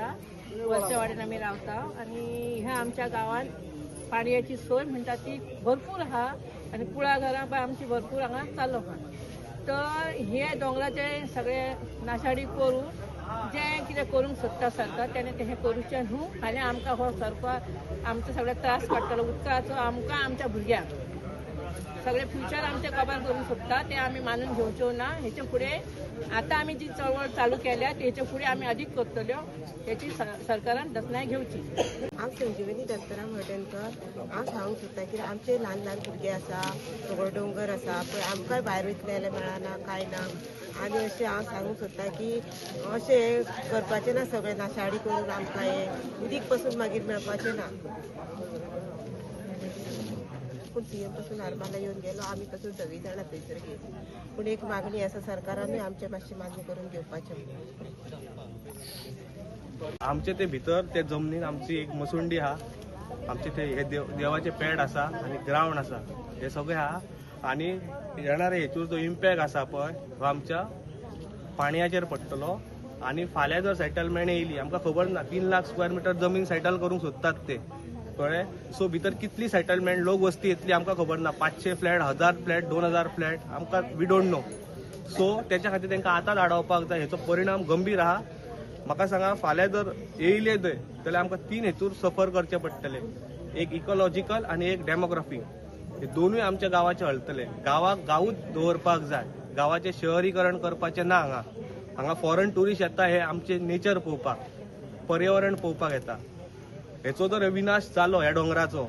आसा. वरच्या वाड्यान आमी रावता आनी ह्या आमच्या गांवांत पाणयाची सोय म्हणटा ती भरपूर आहा आनी कुळागरां पळय आमची भरपूर हांगा चालू आहा. तर हे दोंगराचे सगळे नाशाडी करून जे कितें करूंक सोदता सरकार तेणें तें करूचें न्हू. फाल्यां आमकां हो सरकार आमचो सगळे त्रास काडटलो उदकाचो, आमकां आमच्या भुरग्यांक सगळे फ्युचर आमचे कबार करूंक सोदता ते आमी मानून घेवच्यो ना. हेचे फुडें आतां आमी जी चळवळ चालू केल्या तेचे फुडें आमी अदीक करतल्यो, हेची सरकारान दसणाय घेवची. हांव संजीवनी दत्तराम हळदणकर. हांव सांगूंक सोदता की आमचे ल्हान ल्हान भुरगे आसा, सगळो दोंगर आसा, पळय आमकांय भायर वयतले जाल्यार मेळना कांय ना. आनी अशें हांव सांगूंक सोदता की अशें करपाचें ना, सगळें नाशाडी करून आमकां हें उदीक पसून मागीर मेळपाचें ना. पूण सीएम पासून हरमाला येवन गेलो, आमी पासून सगळीं जाणां थंयसर गेली. पूण एक मागणी आसा सरकारानूय आमचें मातशें मान्य करून घेवपाचें. आमचे ते भितर ते जमनीन आमची एक मसुंडी आहा, आमचे ते हे देवाचे पेड आसा आनी ग्रावंड आसा, हे सगळे आहा. आनी येणारे हेतूर जो इम्पॅक्ट आसा पळय हो आमच्या पाणयाचेर पडटलो. आनी फाल्यां जर सेटलमेंट येयली आमकां खबर ना, 3 लाख स्क्वेअर मिटर जमीन सेटल करूंक सोदतात ते, कळ्ळें. सो भितर कितली सेटलमेंट लोक वस्ती येतली आमकां खबर ना, 500 फ्लॅट, 1000 फ्लॅट, 2000 फ्लॅट, आमकां we don't know. सो तेच्या खातीर तांकां आतांच आडावपाक जाय. हेचो परिणाम गंभीर आहा. म्हाका सांगा फाल्यां जर येयले थंय जाल्यार आमकां 3 हेतूर सफर करचे पडटले, एक इकोलॉजिकल आनी एक डेमोग्राफी. हे दोनूय आमच्या गांवाचे हलतले. गांवाक गांवूच दवरपाक जाय, गांवाचें शहरीकरण करपाचें ना. हांगा हांगा फॉरन ट्युरिस्ट येता हे आमचे नेचर पळोवपाक, पर्यावरण पळोवपाक येता. हेचो जर विनाश जालो ह्या दोंगराचो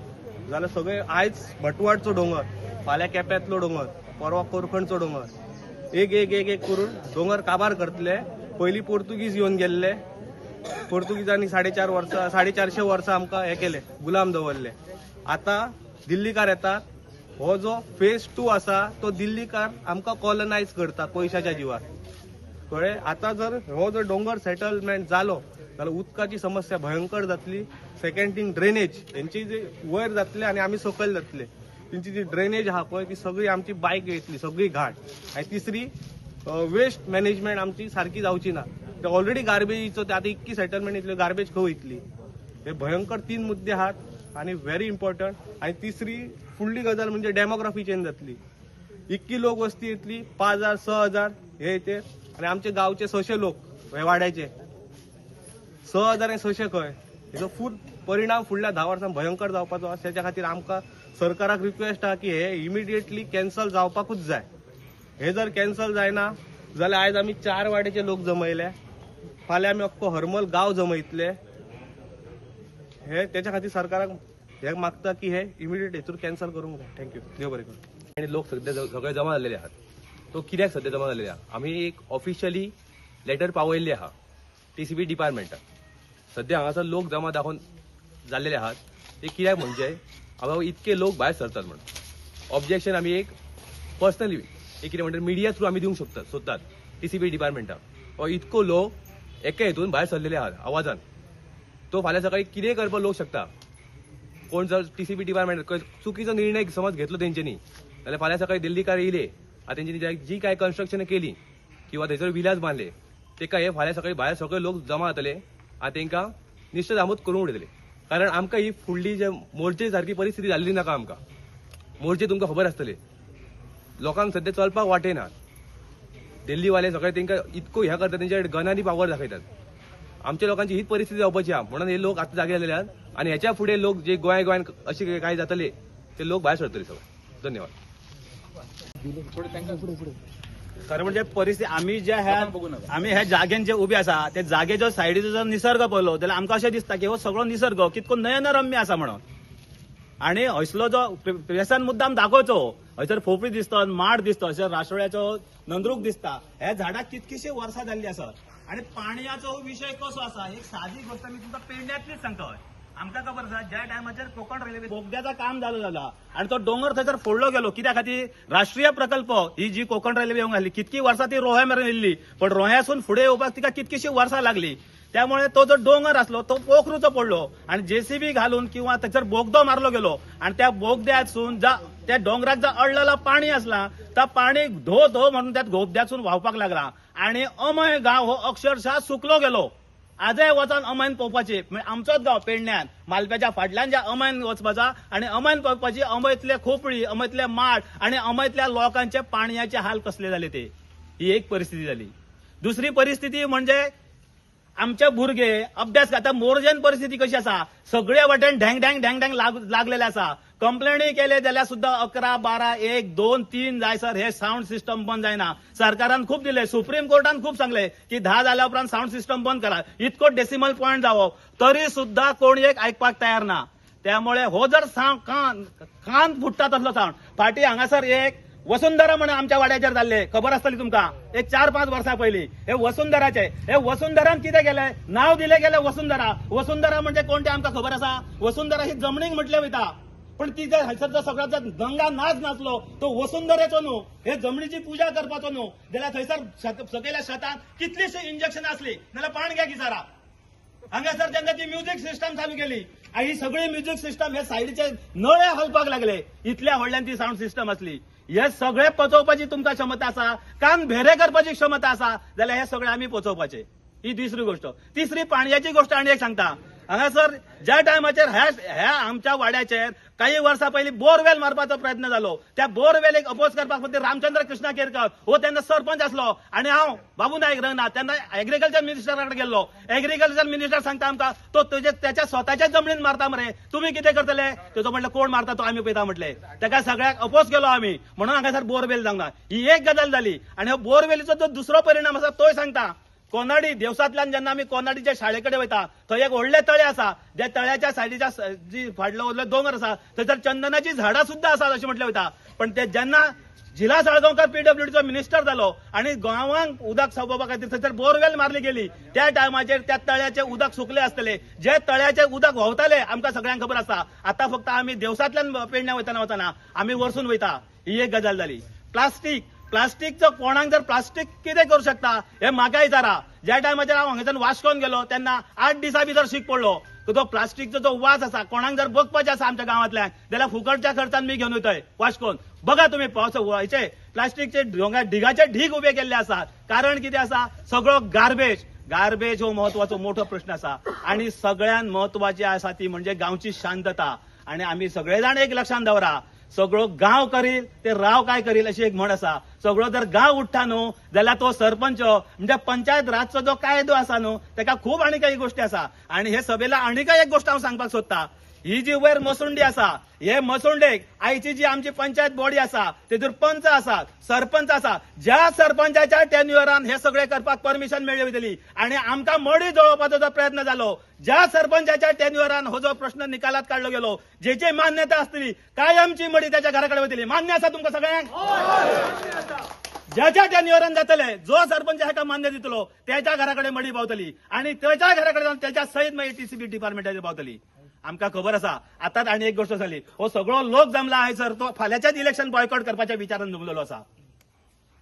जाल्यार सगळे आयज भटवाडचो दोंगर, फाल्यां केप्यांतलो दोंगर, परवा कोरखणचो दोंगर, एक एक एक एक करून दोंगर काबार करतले. पयलीं पोर्तुगीज येवन गेल्ले, पोर्तुगीजांनी 450 वर्सां 450 वर्सां आमकां हे केले, गुलाम दवरले. आतां दिल्लीकार येतात, हो जो फेज 2 आसा तो दिल्लीकार आमकां कॉलनायज करता पयशाच्या जिवार, कळ्ळें. आतां जर हो जर दोंगर सेटलमेंट जालो जाल्यार उदकाची समस्या भयंकर जातली. सेकंड थिंग ड्रेनेज, हेंची जी वयर जातले आनी आमी सकयल जातले, तेंची जी ड्रेनेज आहा पळय ती सगळी आमची बायक येतली, सगळी घाट. आनी तिसरी वेस्ट मॅनेजमेंट आमची सारकी जावची ना. ते ऑलरेडी गार्बेजीचो आतां इतकी सेटलमेंट येतली, गार्बेज खंय वयतली. हे भयंकर 3 मुद्दे आहात आनी व्हेरी इम्पॉर्टंट. आनी तिसरी फुडली गजाल म्हणजे डेमोग्राफी चेंज जातली. इतकी लोक वस्ती येतली, 5000 6000 हे येते, आनी आमचे गांवचे 600 लोक हे वाड्याचे 6000 आनी 600 खंय. हेचो फूल परिणाम फुडल्या 10 वर्सां भयंकर जावपाचो आसा. तेच्या खातीर आमकां सरकाराक रिक्वेस्ट आहा की हे इमिडिएटली कॅन्सल जावपाकूच जाय. हे जर कॅन्सल जायना जाल्यार आयज आमी 4 वाड्याचे लोक जमयले, फाल्यां आमी अख्खो हरमल गांव जमयतले. हे तेच्या खातीर सरकाराक हे मागता की हे इमिडिएट हेतूर कॅन्सल करूंक जाय. Thank you, देव बरें करूं. आनी लोक सध्या सगळे जमा जाल्लेले आहात, तो कित्याक सध्या जमा जाल्लेले आहा, आमी एक ऑफिशियली लेटर पावयल्ले आहा टीसीबी डिपार्टमेंटाक. सध्या हांगासर लोक जमा दाखोवन जाल्लेले आहात, ते कित्याक म्हणजे हांगा इतके लोक भायर सरतात म्हणून ऑब्जेक्शन आमी एक पर्सनली एक कितें म्हणटा मिडिया थ्रू आमी दिवंक शकतात सोदतात टीसीबी डिपार्टमेंटाक. हो इतको लोक एका हितून भायर सरलेले आहात आवाजान, तो फाल्यां सकाळी कितेंय करपाक लोक शकता. कोण जर टीसीबी डिपार्टमेंट चुकीचो निर्णय समज घेतलो तेंच्यांनी जाल्यार फाल्यां सकाळी दिल्लीकार येयले आनी तेंच्यांनी जी काय कन्स्ट्रक्शन केली किंवा थंयसर विलास बांदले तेका हे फाल्यां सकाळी भायर सगळे लोक जमा जातले आनी तेंकां निश्चित आमूच करून उडयतले. कारण आमकां ही फुडली जे मोर्चे सारकी परिस्थिती जाल्ली नाका. आमकां मोर्चे तुमकां खबर आसतले, लोकांक सद्या चलपाक वाटेना. दिल्लीवाले सगळे तेंकां इतको हें करतात, तेंच्या गनांनी पावर दाखयतात. आमच्या लोकांची हीच परिस्थिती जावपाची आहा म्हणून हे लोक आतां जागे जाल्ले आहात आनी हेच्या फुडें लोक जे गोंय गोंयान अशे काय जातले ते लोक भायर सरतले सगळे. धन्यवाद. खरें म्हणजे परिस्थिती आमी ज्या ह्या आमी ह्या जागेन जे उबे आसा ते जागेचो सायडीचो जर निसर्ग पळयलो जाल्यार आमकां अशें दिसता की हो सगळो निसर्ग कितको नयनरम्य आसा म्हणून. आनी हयसलो जो प्रेसान मुद्दाम दाखोवचो, हयसर फोपडी दिसता, माड दिसता, हयसर रासोळ्याचो नंद्रूक दिसता. ह्या झाडाक कितकीशीं वर्सां जाल्ली आसत. आनी पाणयाचो विशय कसो आसा, एक सादी गोश्ट आमी तुमकां पेडण्यांतलीच सांगता. आमकां खबर आसा ज्या टायमाचेर कोंकण रेल्वे बोगद्याचं काम जालो जाला आनी तो दोंगर थंयसर फोडलो गेलो. कित्या खातीर राष्ट्रीय प्रकल्प ही जी कोंकण रेल्वे येवंक आसली कितकी वर्सां ती रोह्या मेरेन येयल्ली, पण रोह्यासून फुडें येवपाक तिका कितकीशी वर्सां लागली. त्यामुळे तो जो डोंगर असलो तो पोखरूचो पडलो आणि जेसीबी घालून किंवा थंयसर बोगदो मारलो गेलो आणि त्या बोगद्यातसून जा त्या डोंगराक जो अडलेला पाणी असला त्या पाणी धो धो म्हणून त्या बोगद्यातसून व्हांवपाक लागला आणि अमय गांव हो अक्षरशः सुकलो गेलो. आजय वचोन अमयन पळोवपाची, म्हणजे आमचोच गांव पेडण्यान मालप्याच्या फाटल्यान ज्या अमयन वचपाचा आनी अमयन पळोवपाची, अमयतले खोपळी, अमयतले माड आनी अमयतल्या लोकांचे पाणयाचे हाल कसले जाले ते, ही एक परिस्थिती जाली. दुसरी परिस्थिती म्हणजे आमचे भुरगे अभ्यास आता मोरजेन परिस्थिती कशी आसा, सगळे वाटेन ढँग ढँग ढँग ढँग लागलेले आसा. कंप्लेनी केले जाल्यार सुद्दां 11, 12, 1, 2, 3 जायसर हे सावंड सिस्टम बंद जायना. सरकारान खूब दिले, सुप्रीम कोर्टान खूब सांगले की 10 जाल्या उपरांत सावंड सिस्टम बंद करा, इतको डेसिमल पॉयंट जावो, तरी सुद्दां कोण एक आयकपाक तयार ना. त्यामुळे हो जर सावंड कान फुट्टा तसलो सावंड फाटी हांगासर एक वसुंधरा म्हणून आमच्या वाड्याचेर जाल्ले खबर आसतली तुमकां, एक 4-5 वर्सां पयलीं हे वसुंधराचे, हे वसुंधरान कितें केलें, नांव दिलें गेलें वसुंधरा. वसुंधरा म्हणजे कोण तें आमकां खबर आसा. वसुंधरा ही जमणीक म्हटलें वयता, पण ती जर हयसर जो सगळो जर दंगा नाच नाचलो तो वसुंधरेचो न्हू, हे जमणीची पुजा करपाचो न्हू. जाल्यार थंयसर सकयल्या शेतान कितलीशी इंजेक्शन आसली नाल्यार पाण घ्या किसारा. हांगासर जेन्ना ती म्युझिक सिस्टम चालू केली आनी ही सगळी म्युझिक सिस्टम हे सायडीचे नळे हलपाक लागले, इतल्या व्हडल्यान ती सावंड सिस्टम आसली. हे सगळे पचोवपाची तुमकां क्षमता आसा, कान भेरे करपाची क्षमता आसा जाल्यार हे सगळे आमी पचोवपाचे. ही दुसरी गोष्ट. तिसरी पाणयाची गोष्ट आनी एक सांगता, हांगासर ज्या टायमाचेर ह्या आमच्या वाड्याचेर काही वर्सां पयलीं बोरवेल मारपाचो प्रयत्न जालो, त्या बोरवेलीक अपोज करपाक खातीर रामचंद्र कृष्णा केरकर हो तेन्ना सरपंच आसलो आनी हांव बाबू नायक रंगनाथ तेन्ना एग्रीकल्चर मिनिस्टरा कडेन गेल्लो. एग्रीकल्चर मिनिस्टर सांगता आमकां तो तुजे त्याच्या स्वताच्या जमनीन मारता मरे, तुमी कितें करतले? तेजो म्हटलें कोण मारता तो आमी पळयता म्हटलें. ताका सगळ्याक अपोज केलो आमी, म्हणून हांगासर बोरवेल जावंक ना. ही एक गजाल जाली. आनी हो बोरवेलीचो जो दुसरो परिणाम आसा तोय सांगता. कोनाडी देवसांतल्यान जेन्ना आमी कोनाडीच्या शाळे कडेन वयता थंय एक व्हडलें तळें आसा, ज्या तळ्याच्या सायडीच्या जी फाटलो व्हडलो दोंगर आसा थंयसर चंदनाची झाडां सुद्दां आसात अशें म्हटलें वयता. पण ते जेन्ना जिल्हा साळगांवकर पीडब्ल्यूडीचो मिनिस्टर जालो आनी गांवांक उदक सोंपोवपा खातीर थंयसर बोरवेल मारली गेली, त्या टायमाचेर त्या तळ्याचें उदक सुकलें आसतलें. जे तळ्याचें उदक व्हांवतालें आमकां सगळ्यांक खबर आसा. आतां फक्त आमी देवसांतल्यान पेडण्या वयतना वचना, आमी वरसून वयता. ही एक गजाल जाली. प्लास्टीक, प्लास्टिकचो कोणाक जर प्लास्टीक कितें करूं शकता हें म्हाका विचारा. ज्या टायमाचेर हांव हांगाच्यान वास्कोन गेलो तेन्ना 8 दिसां भितर शीक पडलो. तो प्लास्टिकचो जो वास आसा कोणाक जर बघपाचें आसा आमच्या गांवांतल्यान जाल्यार फुकटच्या खर्चान मी घेवन वयतय वास्कोन. बघा तुमी पावस हेचे प्लास्टिकचे ढिगाचे ढीग उबे केल्ले आसात. कारण कितें आसा, सगळो गार्बेज. गार्बेज हो म्हत्वाचो मोठो प्रश्न आसा. आनी सगळ्यात म्हत्वाची आसा ती म्हणजे गांवची शांतता. आनी आमी सगळे जाण एक लक्षांत दवरा, सगळो गांव करील ते राव काय करील अशी एक म्हण आसा. सगळो जर गांव उठ्ठा न्हू जाल्यार तो सरपंच म्हणजे पंचायत राजचो जो कायदो आसा न्हू ताका खूब आनी काही गोष्टी आसा. आनी हे सभेला आनी काय एक गोष्ट हांव सांगपाक सोदता, ही जी वयर मसुंडी आसा हे मसुंडेक आयची जी आमची पंचायत बॉडी आसा तेतूर पंच आसात, सरपंच आसा, ज्या सरपंचाच्या टेन्युअरान हे सगळे करपाक परमिशन मेळ्ळी वयतली आनी आमकां मडी जळोवपाचो जो प्रयत्न जालो, ज्या सरपंचाच्या टेन्युअरान हो जो प्रश्न निकालात काडलो गेलो, जेची मान्यता आसतली कायमची मडी त्याच्या घरा कडेन वयतली. मान्य आसा तुमकां सगळ्यांक? ज्याच्या टेन्युअरान जातले जो सरपंच हाका मान्य दितलो त्याच्या घरा कडेन मडी पावतली आनी त्याच्या घरा कडेन जावन त्याच्या सयत मागीर टीसीबी डिपार्टमेंटाचेर पावतली. आमकां खबर आसा. आतांच आनी एक गोष्ट जाली, हो सगळो लोक जमला आहे सर तो फाल्यांच्याच इलेक्शन बॉयकॉट करपाच्या विचारान जमलेलो आसा.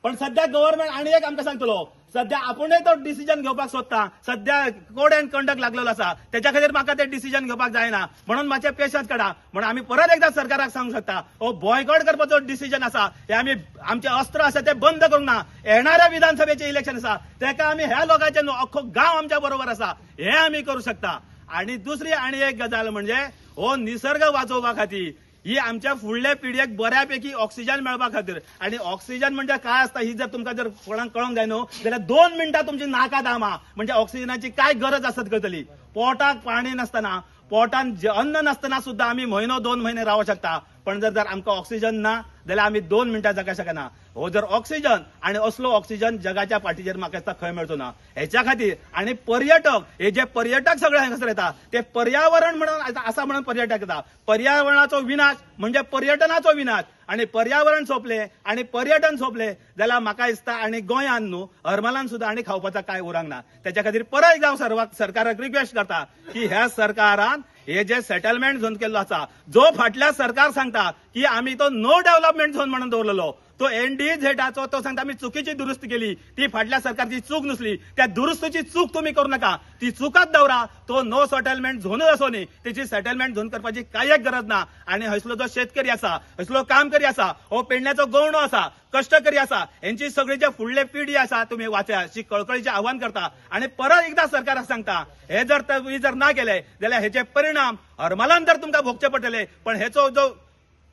पण सध्या गव्हर्नमेंट आनी एक आमकां सांगतलो, सध्या आपुणूय तो डिसिजन घेवपाक सोदता. सध्या कोड अँड कंडक्ट लागलेलो आसा, त्याच्या खातीर म्हाका ते डिसिजन घेवपाक जायना, म्हणून मातशें पेशन्स काडा. म्हणून आमी परत एकदां सरकाराक सांगूंक शकता, हो बॉयकॉट करपाचो डिसिजन आसा हे आमी आमचे अस्त्र आसा ते बंद करूंक ना. येणाऱ्या विधानसभेचें इलेक्शन आसा तेका आमी ह्या लोकांचे न्हू अख्खो गांव आमच्या बरोबर आसा, हे आमी करूं शकता. आणि दुसरी आनी एक गजाल म्हणजे हो निसर्ग वाचोवपा खातीर ही आमच्या फुडल्या पिढयेक बऱ्यापैकी ऑक्सिजन मेळपा खातीर. आनी ऑक्सिजन म्हणजे काय आसता ही जर तुमकां जर कोणाक कळोंक जाय न्हू जाल्यार 2 मिनटां तुमची नाका दामा म्हणजे ऑक्सिजनाची काय गरज आसत कळटली. पोटाक पाणी नासतना, पोटान अन्न नासतना सुद्दां आमी म्हयनो 2 म्हयने रावंक शकता, पण जर जर आमकां ऑक्सिजन ना जाल्यार आमी 2 मिनटां जगूंक शकना. हो जर ऑक्सिजन आनी असलो ऑक्सिजन जगाच्या पाठीचेर म्हाका दिसता खंय मेळचो ना. हेच्या खातीर आनी पर्यटक हे जे पर्यटक सगळे हांगासर येता ते पर्यावरण म्हणून आसा म्हणून पर्यटक येता. पर्यावरणाचो विनाश म्हणजे पर्यटनाचो विनाश. आनी पर्यावरण सोंपलें आनी पर्यटन सोंपलें जाल्यार म्हाका दिसता आनी गोंयांत न्हू हरमलान सुद्दां आनी खावपाचा कांय उरूंक ना. तेच्या खातीर परत एकदां हांव सरकाराक रिक्वेस्ट करता की ह्या सरकारान हे जे सेटलमेंट झोन केल्लो आसा, जो फाटल्या सरकार सांगता की आमी तो नो डेव्हलपमेंट झोन म्हणून दवरलेलो, तो एनडीझेडाचो तो सांगता आमी चुकीची दुरुस्ती केली, ती फाटल्या सरकारची चूक नसली, त्या दुरुस्तीची चूक तुमी करू नका, ती चुकात दवरा. तो नो सेटलमेंट झोनूच आसो न्ही, तेची सेटलमेंट झोन करपाची कांय एक गरज ना. आनी हयसलो जो शेतकरी आसा, हयसलो कामकरी आसा, हो पेडण्याचो गवणो आसा, कष्टकरी आसा, हेंची सगळी जे फुडले पिढी आसा तुमी वाचया अशी कळकळीचे आव्हान करता. आनी परत एकदा सरकाराक सांगता, हे जर तुम्ही जर ना केले जाल्यार हेचे परिणाम हरमालान तर तुमकां भोगचे पडटले, पण हेचो जो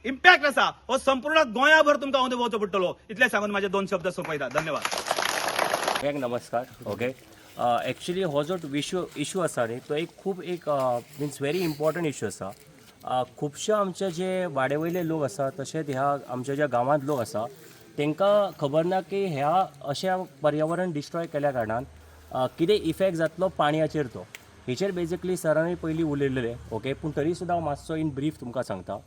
इम्पॅक्ट आसा हो संपूर्ण गोंयाभर तुमकां अनुभवचो पडटलो. इतले सांगून माझे दोन शब्द सोंपयता. धन्यवाद. सगळ्यांक नमस्कार. ओके, एक्चुली हो जो इशू आसा न्ही तो एक खूब एक मिन्स व्हेरी इम्पॉर्टंट इशू आसा. खुबशे आमचे जे वाडे वयले लोक आसा तशेंच ह्या आमच्या ज्या गांवांत लोक आसा तांकां खबर ना की ह्या अशा पर्यावरण डिस्ट्रॉय केल्या कारणान कितें इफेक्ट जातलो पाणयाचेर. तो हेचेर बेजिकली सरांनी पयलीं उलयलेले. ओके, पूण तरी सुद्दां हांव मातसो इन ब्रीफ तुमकां सांगता.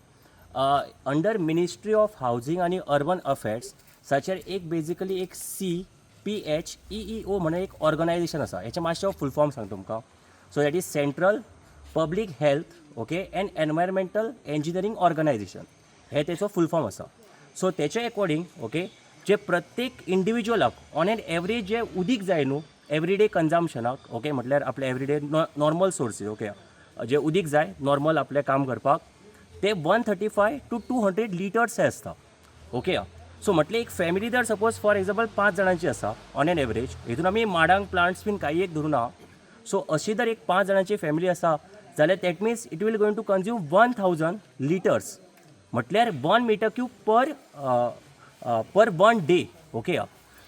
अंडर मिनिस्ट्री ऑफ हावजींग आनी अर्बन अफेर्स साचेर एक बेजिकली एक CPHEEO म्हणून एक ऑर्गनायझेशन आसा. हेचें मातशें हांव फूल फॉर्म सांगता तुमकां. So that is central public health okay and environmental engineering organisation, हे तेचो फूल फॉर्म आसा. सो तेचे एकॉर्डिंग ओके जे प्रत्येक इंडिविज्युअलाक ऑन एन एवरेज जे उदीक जाय न्हू एवरीडे कन्जम्पशनाक, ओके, म्हटल्यार आपले एवरीडे नॉर्मल सोर्सीस, ओके, जे उदीक जाय नॉर्मल आपलें काम करपाक ते 135 to 200 litres हे आसता. ओके, सो म्हटल्यार एक फॅमिली जर सपोज फॉर एग्जाम्पल 5 जाणांची आसा ऑन एन एवरेज, हितून आमी माडांक प्लांट्स बीन काही एक धरूं ना. सो अशी जर एक 5 जाणांची फॅमिली आसा जाल्यार that means it will going to consume 1000 litres, म्हटल्यार 1 meter cube per 1 day. Okay,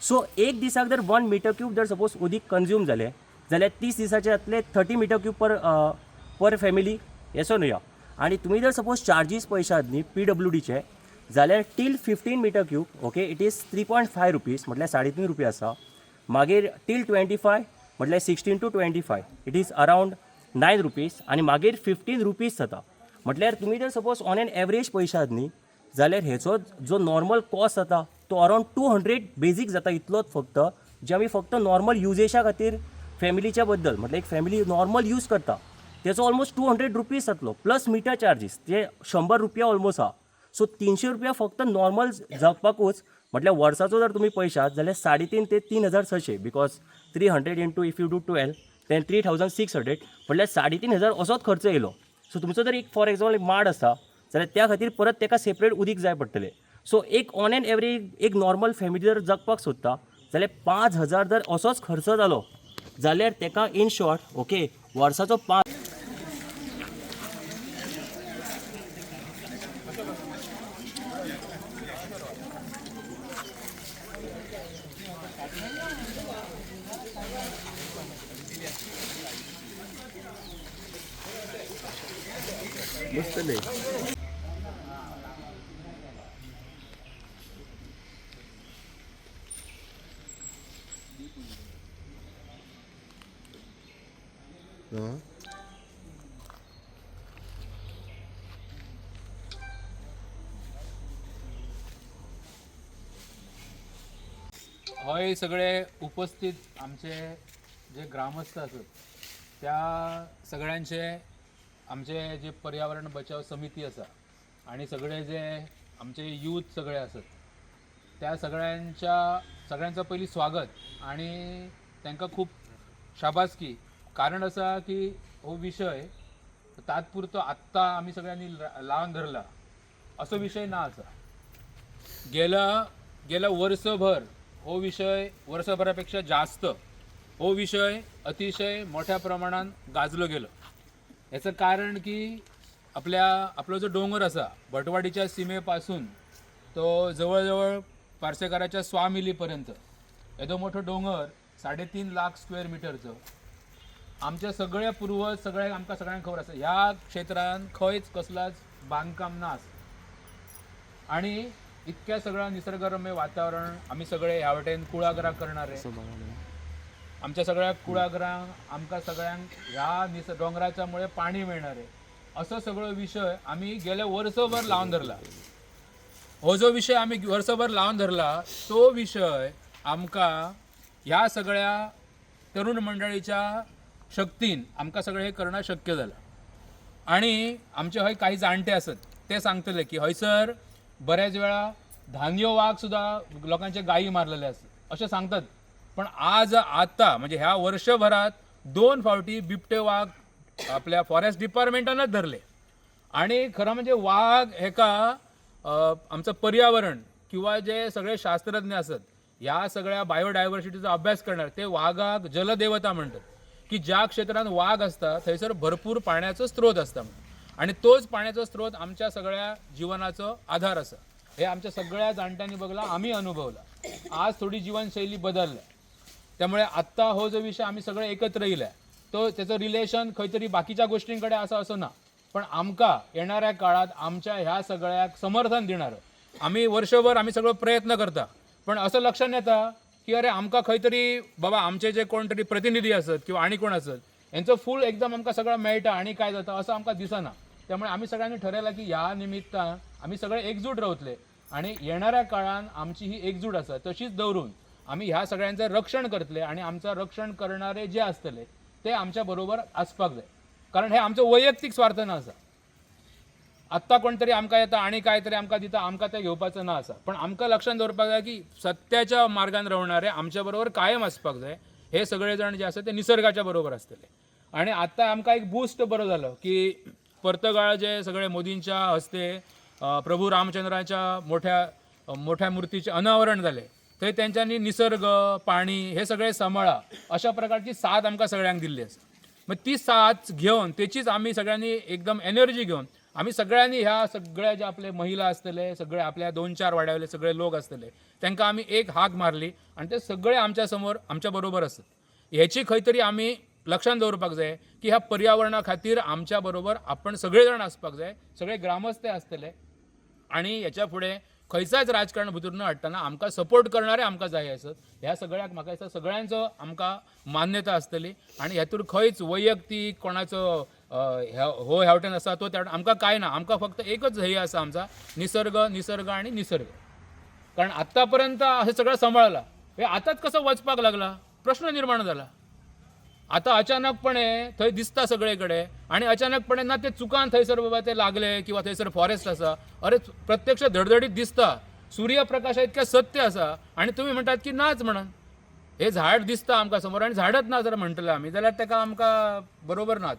so एक दिसाक जर 1 मिटर क्यूब जर सपोज उदीक कन्ज्यूम जालें जाल्यार 30 दिसाचे जातले 30 मिटर क्यूब पर फॅमिली येसो न्हय. आनी तुमी जर सपोज चार्जीस पळयशात न्ही PWDचे जाल्यार till 15 meter cube okay it is 3.5 rupees, म्हटल्यार 3.5 रुपया आसा. मागीर टील 25 म्हटल्यार 16 to 25 it is around 9 rupees आनी मागीर 15 रुपीज जाता. म्हटल्यार तुमी जर सपोज ऑन एन एवरेज पळयशात न्ही जाल्यार हेचो जो नॉर्मल कॉस्ट जाता तो अरावंड 200 बेजीक जाता. इतलोच फक्त जे आमी फक्त नॉर्मल युजेशा खातीर फॅमिलीच्या बद्दल म्हटल्यार एक फॅमिली नॉर्मल यूज करता तेचो ऑलमोस्ट 200 रुपीज जातलो, प्लस मिटर चार्जीस ते 100 रुपया ऑलमोस्ट आहा. सो 300 रुपया फक्त नॉर्मल जगपाकूच, म्हटल्यार वर्साचो जर तुमी पळयशात जाल्यार 3.5 ते 3600, because 300 into if you do 12 then 3600, म्हटल्यार 3500 असोच खर्च येयलो. सो तुमचो जर एक फॉर एग्जाम्पल एक माड आसा जाल्यार त्या खातीर परत तेका सेपरेट उदीक जाय पडटलें. सो एक ऑन एन एवरेज एक नॉर्मल फॅमिली जर जगपाक सोदता जाल्यार 5000 जर असोच खर्च जालो जाल्यार तेका इन शॉर्ट ओके वर्साचो 5 हय सगळे उपस्थित आमचे जे ग्रामस्थ आसत त्या सगळ्यांचे आमचे जे पर्यावरण बचाव समिती आसा आणि सगळे जे आमचे यूथ सगळे आसत त्या सगळ्यांचा पयलीं स्वागत आणि तांकां खूब शाबासकी. कारण आसा की हो विशय तात्पुरतो आत्तां आमी सगळ्यांनी लावन धरला असो विशय ना आसा. गेल्या वर्सभर हो विशय, वर्सभरापेक्षा जास्त हो विशय अतिशय मोठ्या प्रमाणात गाजलो गेलो. याचं कारण की आपलो जो डोंगर आसा भटवाडीच्या सीमेपासून तो जवळजवळ पार्सेकाराच्या स्वामिलीपर्यंत येदो मोठो डोंगर 3.5 लाख स्क्वेअर मिटरचो. आमच्या सगळ्या पूर्वज सगळ्यांक आमकां सगळ्यांक खबर आसा ह्या क्षेत्रांत खंयच कसलाच बांदकाम ना आसा आणि इतक्या सगळ्या निसर्गरम्य वातावरण आमी सगळे ह्या वाटेन कुळागरां करणारे, आमच्या सगळ्या कुळागरांक आमकां सगळ्यांक ह्या डोंगराच्या मुळे पाणी मिळणार आहे असो सगळो विशय आमी गेले वर्सभर लावन धरला. हो जो विशय आमी वर्सभर लावन धरला तो विशय आमकां ह्या सगळ्या तरुण मंडळीच्या शक्तीन आमकां सगळें हें करणं शक्य जालां. आणि आमचे हय काही जाणटे आसत ते सांगतले की हयसर बऱ्याच वेळा धान्यो वाग सुद्दां लोकांचे गायी मारलेले आसत अशें सांगतात. पण आज आतां म्हणजे ह्या वर्षभरात 2 फावटी बिबटे वाग आपल्या फॉरेस्ट डिपार्टमेंटानच धरले. आणि खरं म्हणजे वाघ हेका आमचं पर्यावरण किंवा जे सगळे शास्त्रज्ञ असत ह्या सगळ्या बायोडायव्हर्सिटीचा अभ्यास करणार ते वाघाक जलदेवता म्हणतात की ज्या क्षेत्रात वाघ असता थंयसर भरपूर पाण्याचो स्रोत असता म्हणून, आणि तोच पाण्याचो स्रोत आमच्या सगळ्या जिवनाचो आधार आसा. हे आमच्या सगळ्या जाणट्यांनी बघला, आम्ही अनुभवला. आज थोडी जीवनशैली बदलल्या, त्यामुळे आत्ता हो जो विषय आम्ही सगळे एकत्र येयल्या तो त्याचं रिलेशन खंय तरी बाकीच्या गोष्टींकडे आसा असो ना, पण आमकां येणाऱ्या काळात आमच्या ह्या सगळ्याक समर्थन दिणार. आमी वर्षभर आमी सगळो प्रयत्न करता, पण असं लक्षात येता की अरे आमकां खंय तरी बाबा आमचे जे कोण तरी प्रतिनिधी आसत किंवा आनी कोण आसत हेंचो फूल एकदम आमकां सगळं मेळटा आनी काय जाता असं आमकां दिसना. त्यामुळे आमी सगळ्यांनी ठरयलां की ह्या निमित्तान आमी सगळे एकजूट रावतले आणि येणाऱ्या काळान आमची ही एकजूट आसा तशीच दवरून आमी ह्या सगळ्यांचें रक्षण करतले आणि आमचं रक्षण करणारे जे आसतले ते आमच्या बरोबर आसपाक जाय. कारण हे आमचो वैयक्तीक स्वार्थ ना आसा. आत्तां कोण तरी आमकां येता आनी काय तरी आमकां दिता, आमकां तें घेवपाचो ना आसा. पण आमकां लक्षांत दवरपाक जाय की सत्याच्या मार्गान रावणारे आमच्या बरोबर कायम आसपाक जाय. हे सगळे जाण जे आसा ते निसर्गाच्या बरोबर आसतले. आणि आत्तां आमकां एक बूस्ट बरो जालो की पर्तगाळ जे सगळे मोदींच्या हस्ते प्रभू रामचंद्राच्या मोठ्या मोठ्या मूर्तीचें अनावरण जालें, थंय तेंच्यांनी निसर्ग पाणी हे सगळे सांबाळा अशा प्रकारची साथ आमकां सगळ्यांक दिल्ली आसा. मग ती साथ घेवन तेचीच आमी सगळ्यांनी एकदम एनर्जी घेवन आमी सगळ्यांनी ह्या सगळ्या जे आपले महिला आसतले, सगळे आपल्या 2-4 वाड्यावयले सगळे लोक आसतले तांकां आमी एक हाक मारली आनी ते सगळे आमच्या समोर आमच्या बरोबर आसत. हेची खंय तरी आमी लक्षांत दवरपाक जाय की ह्या पर्यावरणा खातीर आमच्या बरोबर आपण सगळे जाण आसपाक जाय, सगळे ग्रामस्थ आसतले आणि ह्याच्या फुडें खंयचाच राजकारण भितर न हाडटना आमकां सपोर्ट करणारे आमकां जाय आसत. ह्या सगळ्याक म्हाका दिसता सगळ्यांचो आमकां मान्यता आसतली आनी हातूंत खंयच वैयक्तीक कोणाचो हो ह्या वटेन आसा तो त्या वटेन आमकां कांय ना. आमकां फक्त एकच ध्येय आसा आमचा, निसर्ग निसर्ग आनी निसर्ग. कारण आत्तां पर्यंत हें सगळें सांबाळलां, हे आतांच कसो वचपाक लागला प्रश्न निर्माण जाला. आतां अचानकपणे थंय दिसता सगळे कडेन आनी अचानकपणे ना ते चुकान थंयसर बाबा ते लागले किंवा थंयसर फॉरेस्ट आसा, अरे प्रत्यक्ष धडधडीत दिसता, सूर्यप्रकाशा इतकें सत्य आसा आनी तुमी म्हणटात की नाच म्हणून. हे झाड दिसता आमकां समोर आनी झाडच ना जर म्हणटले आमी जाल्यार ताका आमकां बरोबर ना.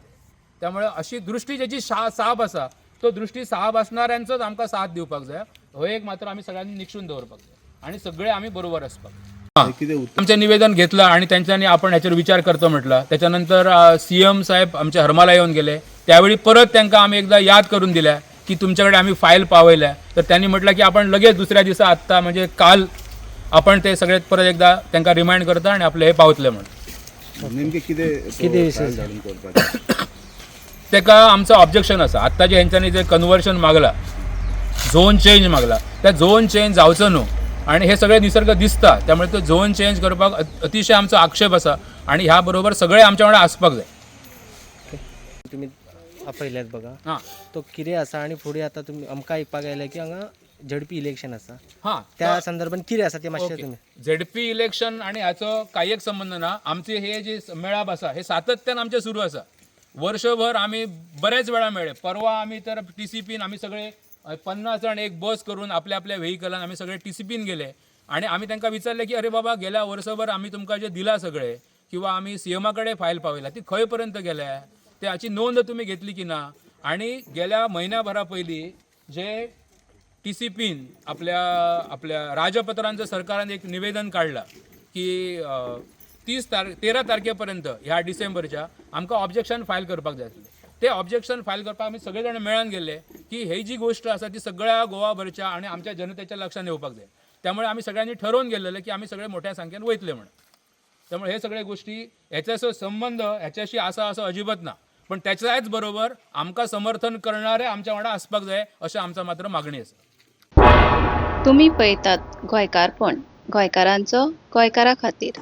त्यामुळे अशी दृश्टी जेची साप आसा तो दृश्टी साप आसणाऱ्यांचोच आमकां साथ दिवपाक जाय. हो एक मात्र आमी सगळ्यांनी निक्षून दवरपाक जाय आनी सगळे आमी बरोबर आसपाक जाय. आमचें निवेदन घेतलं आणि त्यांच्यानी आपण ह्याचेर विचार करतो म्हटलं. त्याच्यानंतर सीएम साहेब आमच्या हरमाला येऊन गेले, त्यावेळी परत त्यांना आम्ही एकदा याद करून दिल्या की तुमच्याकडे आम्ही फाईल पावयल्या, तर त्यांनी म्हटलं की आपण लगेच दुसऱ्या दिवसा आत्ता म्हणजे काल आपण ते सगळे परत एकदा त्यांना रिमाइंड करता आणि आपले हे पावतले म्हणून. नेमके कितें तेका आमचो ऑब्जेक्शन आसा. आत्तां जे हेंच्यांनी जे कन्वर्शन मागला, झोन चेंज मागला, त्या झोन चेंज जावचो न्हू आणि हे सगळे निसर्ग दिसता, त्यामुळे तो झोन चेंज करपाक अतिशय आमचो आक्षेप आसा आणि ह्या बरोबर सगळे आमच्या वांगडा आसपाक जाय. तुमी आपयल्यात बघा हां तो कितें आसा आणि फुडें आतां तुमी आमकां आयकपाक आयलें की हांगा झेडपी इलेक्शन आसा, हां त्या संदर्भात कितें आसा तें मातशें तुमी. झेडपी इलेक्शन आणि हाचो कांय एक संबंद ना. आमचे हे जे मेळाप आसा हे सातत्यान आमचे सुरू आसा. वर्षभर आमी बरेच वेळा मेळ्ळे. परवा आमी तर टीसीपीन आमी सगळे 50 जाण एक बस करून आपल्या आपल्या व्हेकलान आमी सगळे टीसीपीन गेले आणि आमी तांकां विचारलें की अरे बाबा गेल्या वर्सभर आमी तुमकां जे दिलां सगळे किंवा आमी सीएमा कडेन फायल पावयला ती खंय पर्यंत गेल्या, त्याची नोंद तुमी घेतली की ना. आणि गेल्या महिन्याभरा पयलीं जे टीसीपीन आपल्या आपल्या राजपत्रांचं सरकारान एक निवेदन काडलां की 13 तारखेपर्यंत ह्या डिसेंबरच्या आमकां ऑब्जेक्शन फायल करपाक जाय आसलें. ते ऑब्जेक्शन फायल करपाक आमी सगळे जाण मेळून गेले की ही जी गोष्ट आसा ती सगळ्या गोवाभरच्या आनी आमच्या जनतेच्या लक्षात येवपाक जाय. त्यामुळे आमी सगळ्यांनी ठरवून गेलेले की आमी सगळे मोठ्या संख्येन वयतले म्हणून. त्यामुळे हे सगळे गोष्टी ह्याच्यासो संबंध ह्याच्याशी आसा असो अजिबात ना, पण त्याच्याच बरोबर आमकां समर्थन करणारे आमच्या वांगडा आसपाक जाय अशें आमचा मात्र मागणी आसा. तुमी पळयतात गोंयकारपण, गोंयकारांचो गोंयकारा खातीर.